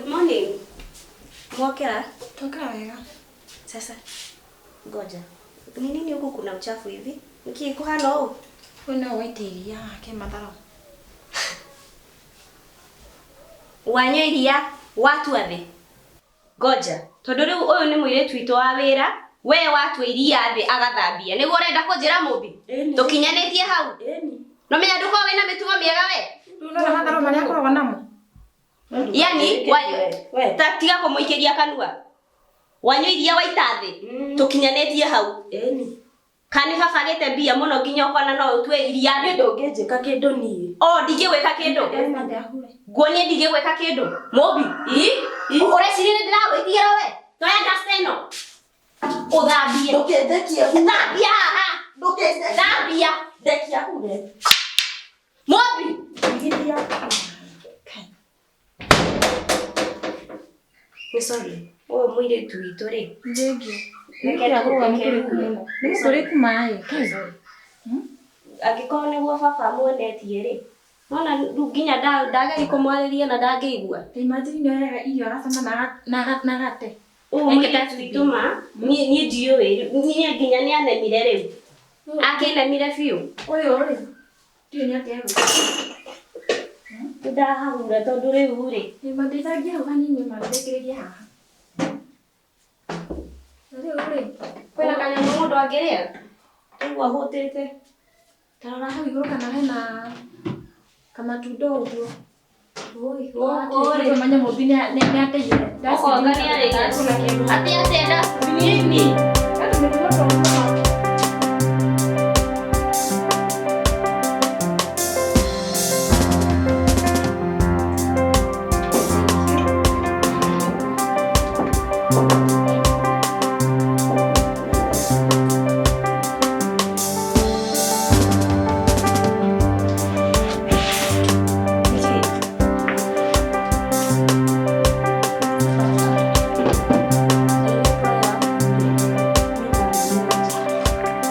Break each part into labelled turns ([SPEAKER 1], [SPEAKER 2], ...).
[SPEAKER 1] Good morning. Mwokera?
[SPEAKER 2] Tokera wega.
[SPEAKER 1] Sasa ngoja. Ni nini huku kuna uchafu hivi? Niki kuhana ũũ?
[SPEAKER 2] Ũyũ no waita iria ke matharo.
[SPEAKER 1] Wanyua iria watua thĩ. Ngoja. Tondũ rĩu ũyũ nĩ mũirĩtu witũ wa wĩra, we watua iria thĩ agathambia. Nĩguo ũrenda kũnjĩra Mũmbi?
[SPEAKER 3] Ĩni.
[SPEAKER 1] Tũkinyanĩtie hau.
[SPEAKER 3] Ĩni.
[SPEAKER 1] No menya ndũkorwo wĩna mĩtugo mĩega we.
[SPEAKER 2] Rĩu nona matharo marĩa akoragwo namo.
[SPEAKER 1] Yani
[SPEAKER 3] We.
[SPEAKER 1] ta tiga kũmũikĩria kanua. Wanyua iria waita thĩ. Tũkinyanĩtie hau.
[SPEAKER 3] Ĩni.
[SPEAKER 1] Kana nĩ baba agĩte mbia mũno nginya ũkona no ũtue iria
[SPEAKER 3] Niĩ
[SPEAKER 1] thĩ.
[SPEAKER 3] ndũngĩnjĩka kĩndũ niĩ.
[SPEAKER 1] O ndingĩgwĩka kĩndũ. Nguonie ndingĩgwĩka kĩndũ. Mũmbi.
[SPEAKER 3] Ii.
[SPEAKER 1] Ũreciria nĩ ndĩragwĩtigĩra we? Toya dasta ĩno. Ũthambie.
[SPEAKER 3] Ndũkĩndekie hure.
[SPEAKER 1] Thambia haha.
[SPEAKER 3] Ndũkĩndekie.
[SPEAKER 1] Thambia.
[SPEAKER 3] Ndekia hure.
[SPEAKER 1] Mũmbi.
[SPEAKER 3] Igithia.
[SPEAKER 1] Nĩ sorry. Ũyũ mũirĩtu witũ rĩ.
[SPEAKER 2] Njĩngi.
[SPEAKER 1] Reke
[SPEAKER 2] Nĩkĩragũrwo
[SPEAKER 1] tũreke
[SPEAKER 2] mũtũrĩku
[SPEAKER 1] hure.
[SPEAKER 2] mũno. Nĩ mũtũrĩku maĩ.
[SPEAKER 1] Angĩkorwo nĩguo baba amuonetie rĩ. Nona rĩu nginya ndageri kũmwarĩria na ndangĩigua.
[SPEAKER 2] Imagine nĩ oyaga irio agacama na agate.
[SPEAKER 1] Ũyũ
[SPEAKER 2] Reke
[SPEAKER 1] mũirĩtu
[SPEAKER 2] dustbin.
[SPEAKER 1] witũ ma niĩ niĩ ndiũĩ niĩ nginya nĩ anemire rĩu. Akĩnemire biũ.
[SPEAKER 2] Ũyũ rĩ. Ndiũĩ nĩ atĩa egwĩka.
[SPEAKER 1] Nĩndahahura tondũ rĩu rĩ.
[SPEAKER 2] Nĩmandeithagia hau hanini mandĩkĩrĩrie haha. Na rĩu rĩ.
[SPEAKER 1] Kwĩna kanyamũ mũndũ angĩrĩa? Ũguo ahũtĩte.
[SPEAKER 2] Ta rora hau igũrũ kana hena kamatunda ũguo.
[SPEAKER 1] Oi, gũkũ rĩ.
[SPEAKER 2] Manya Mũmbi nĩ ateire.
[SPEAKER 1] Ũkonga nĩ arĩire. Atĩ atĩ dustbin-inĩ.
[SPEAKER 2] Andũ mĩtugo tondũ
[SPEAKER 1] Nĩkĩ?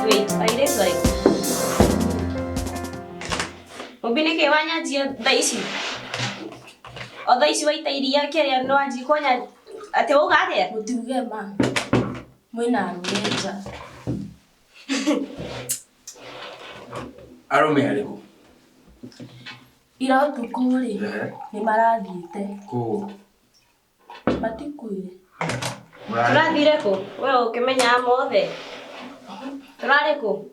[SPEAKER 1] Wait, airĩtu arĩkũ? Mũmbi nĩkĩ wanyanjia thaa ici? O thaa ici waita iria kĩrĩa nĩ wanjia kũnya atĩ wauga atĩa?
[SPEAKER 3] Mũtiuge ma. Mwĩna arũme nja.
[SPEAKER 4] Arũme arĩkũ?
[SPEAKER 3] Ira ũtukũ rĩ, nĩ marathiĩte.
[SPEAKER 4] Kũ?
[SPEAKER 3] Matikwĩre.
[SPEAKER 4] Mũrarĩ?
[SPEAKER 1] Tũrathire kũ? We ũkĩmenyaga mothe. Tũrarĩ kũ?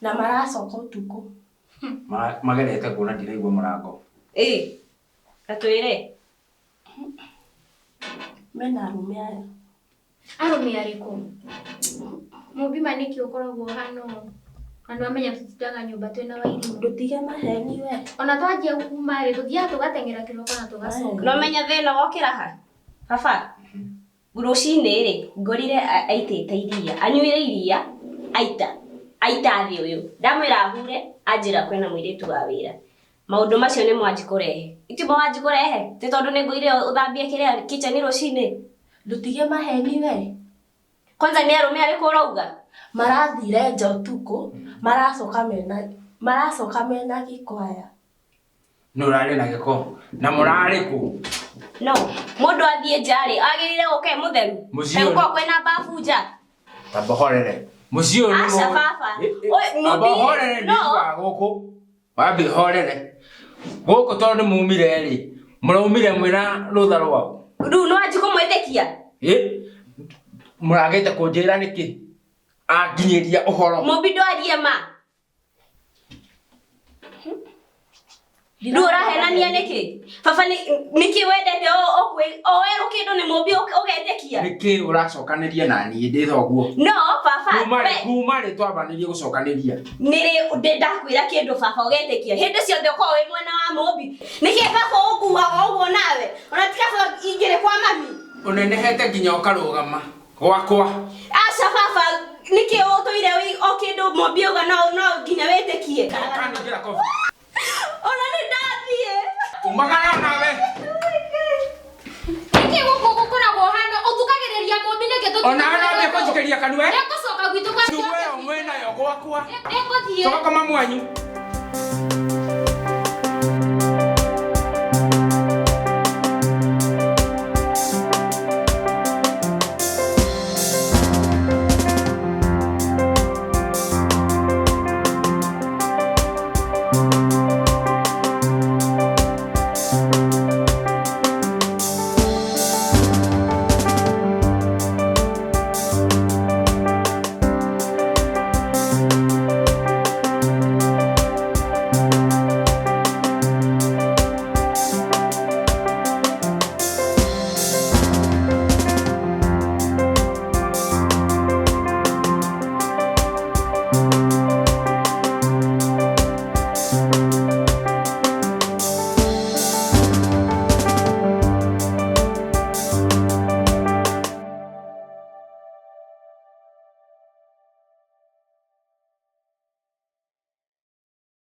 [SPEAKER 3] Na maracoka ũtukũ.
[SPEAKER 4] Magerete kũ na ndiraigua mũrango?
[SPEAKER 1] Ĩ, gatwĩre.
[SPEAKER 3] Mena arũme aya.
[SPEAKER 5] Arũme arĩkũ? Mũmbi ma nĩkĩ ũkoragwo ũhana ũũ? Na nĩwamenya tũtindaga nyũmba twĩna wairimũ.
[SPEAKER 3] Ndũtige maheni we.
[SPEAKER 5] Ona twanjia kuma rĩ, tũthiaga tũgateng'era kĩroko na tũgacoka.
[SPEAKER 1] No menya thĩna wokĩra ha? Baba, rũcinĩ rĩ, ngorire aitĩte iria, anyuire iria, aita, aita thĩ ũyũ. Ndamwĩra ahure, anjĩra kwĩna mũirĩtu wa wĩra. Maũndũ macio nĩ mwanji kũrehe. Itimo wanji kũrehe? Ti tondũ nĩ ngũire ũthambie kĩrĩa kitchen rũcinĩ.
[SPEAKER 3] Ndũtige maheni we.
[SPEAKER 1] Kwanza nĩ arũme arĩkũ ũrauga?
[SPEAKER 3] Marathire nja ũtukũ, maracoka mena maracoka mena gĩko aya.
[SPEAKER 4] Nũ ũrarĩ na gĩko? Na mũrarĩ kũ?
[SPEAKER 1] No, mũndũ athiĩ nja rĩ, agĩrĩire gũka e mũtheru.
[SPEAKER 4] Mũciĩ ũyũ-
[SPEAKER 1] Gũkorwo kwĩna babu nja.
[SPEAKER 4] Tamba horere. Mũciĩ ũyũ nĩ
[SPEAKER 1] Aca
[SPEAKER 4] mũĩ-
[SPEAKER 1] baba.
[SPEAKER 4] Ĩ, ĩ,
[SPEAKER 1] Ũ-
[SPEAKER 4] Amba
[SPEAKER 1] Mũmbi-
[SPEAKER 4] horere
[SPEAKER 1] no.
[SPEAKER 4] ndiguaga gũkũ. Wambe horere. Gũkũ tondũ nĩ mumire rĩ, mũraumire mwĩna rũtha rwao.
[SPEAKER 1] Rĩu nĩ wanji kũmwĩtĩkia?
[SPEAKER 4] Ĩ, mũragĩte kũnjĩra nĩkĩ? Anginyĩria ũhoro.
[SPEAKER 1] Mũmbi ndwarie ma. Rĩu ũrahenania nĩkĩ? Baba nĩkĩ wendete o werwo kĩndũ nĩ Mũmbi ũgetĩkia?
[SPEAKER 4] Nĩkĩ ũracokanĩria na niĩ ndĩ thoguo?
[SPEAKER 1] No baba,
[SPEAKER 4] Kuma rĩ
[SPEAKER 1] we-
[SPEAKER 4] kuma rĩ twambanĩrie gũcokanĩria.
[SPEAKER 1] nĩrĩ ndĩ ndakwĩra kĩndũ baba ũgetĩkia. Hĩndĩ ciothe ũkoragwo wĩ mwena wa Mũmbi. Nĩkĩ baba ũnguaga ũguo nawe? Ona ti kaba ingĩrĩ kwa mami.
[SPEAKER 4] Ũnenehete nginya ũkarũgama gwakwa.
[SPEAKER 1] Aca baba, nĩkĩ ũtũire o kĩndũ Mũmbi auga no no nginya wĩtĩkie?
[SPEAKER 4] Ũkaningĩra kobi.
[SPEAKER 1] Ona nĩ ndathiĩ.
[SPEAKER 4] Umagara nawe.
[SPEAKER 5] Nĩkĩ gũkũ gũkoragwo ũhana ũthukagĩrĩria Mũmbi nĩkĩ
[SPEAKER 4] Ona no ambie kũnjikĩria kanua.
[SPEAKER 5] Nĩngũcoka gwitũ gwa
[SPEAKER 4] Ciugo ĩyo mwĩnayo gwakwa.
[SPEAKER 5] Nĩngũthiĩ.
[SPEAKER 4] Coka kwa mamu wanyu.